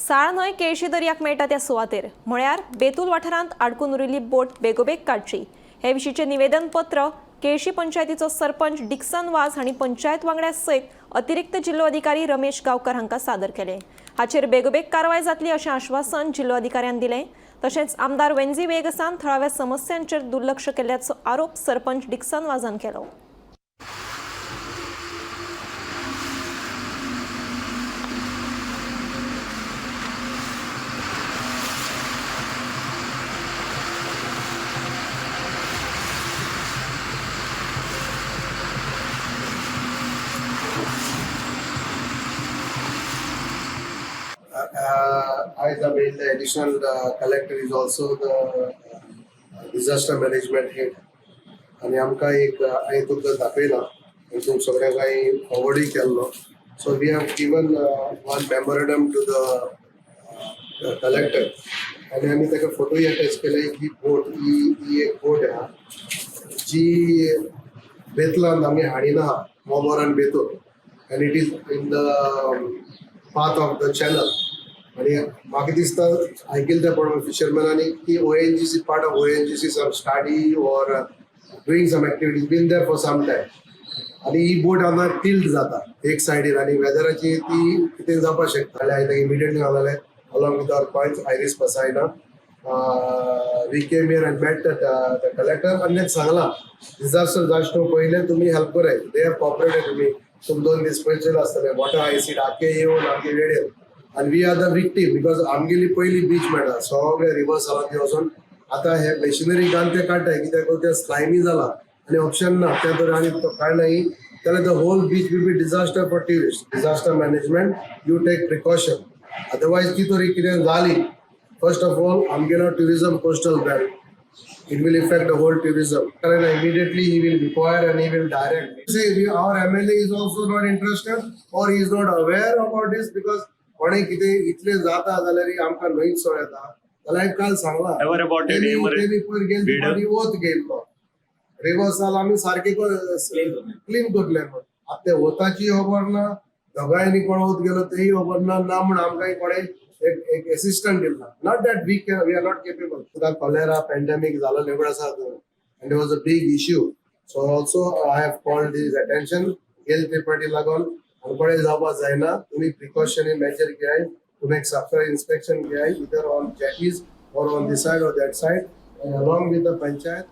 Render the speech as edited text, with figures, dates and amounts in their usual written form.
साळ न्हंय केळशी दर्याक मेळटा त्या सुवातेर म्हळ्यार बेतूल वाठारांत आडकून उरिल्ली बोट बेगोबेग काडची हे विशींचें निवेदनपत्र केळशी पंचायतीचो सरपंच डिक्सन वाझ हांणी पंचायत वांगड्या सयत अतिरिक्त जिल्लो अधिकारी रमेश गांवकर हांकां सादर केलें. हाचेर बेगोबेग कारवाय जातली अशें आश्वासन जिल्लो अधिकाऱ्यान दिलें. तशेंच आमदार वेन्झी वेगसान थळाव्या समस्यांचेर दुर्लक्ष केल्ल्याचो आरोप सरपंच डिक्सन वाझान केलो. I mean, the additional collector is also the disaster management head. आनी आमकां एक हांवें तुमकां दाखयलां आनी तुमकां सगळ्यांक हांवें फॉवर्डूय केल्लो. So we have given one memorandum to the collector आनी आमी ताका फोटोय अटॅच केले. ही बोट ही ही एक बोट आहा जी बेतलान आमी हाडिना आहा, मोमोर आनी Betul, and it is in the path of the channel. आणि म्हाका दिसता, आयकिल्लें त्या प्रमाणे फिशरमॅनांनी की ONGC, part of ONGC, some study or doing some activities, been there for some time. आणि ही बोट हांगा टिल्ट जाता एक सायडीन आनी वेदराची ती कितें जावपाक शकता. जाल्यार immediately घालले along with our panch Iris Pasaina, we came here and met the collector. आनी ताका सांगलां, डिझास्टर जावचे पयलें तुमी हेल्प कराय. They have cooperated. तुमी तुम 2 दीस पयशे आसतले मोठो आयसी आखे येवन आमगे वेळेर आनी we are the victim because आमगेली पयली बीच मेळटा सगळे रिवर्स ती वचून आतां हे मशिनरी घालून ते काडटाय, कित्याक ते स्लायमी जाला आनी ऑप्शन ना ते तर आनी तो काडनाय जाल्यार the whole beach will be disaster for tourist. Disaster management, you take precaution, otherwise ती तरी कितें जाली, फर्स्ट ऑफ ऑल आमगेलो tourism, coastal belt, it will affect the whole tourism. And immediately he will require and he will direct. See, our MLA is also not interested or he is not aware about this because कोणे कितें इतलें जाता जाल्यार आमकां न्हंयच सोड येता जाल्यार काल सांगला. Ever about it, ever तेणी पयर गेल Bid? वत गेल्लो रिवर्सल आमी सारकें क्लीन करले म्हण. आतां ते वताची खबर ना, दोगांयनी कोण वत गेलो तेय खबर ना. ना म्हण आमकां कोणे एक एक एसिस्टंट दिला. Not that we are not capable. तुका कॉलेरा पॅन्डेमीक जालो लेगून आसा and was a big issue, so also I have called his attention. गेल ते पाटी लागून कोणे जावपाक जायना. तुमी प्रिकॉशनरी मेजर घेयाय, तुमी एक सॉफ्टवेअर इन्स्पेक्शन घेयाय, either on jetties or on this side or that side, and along with the panchayat.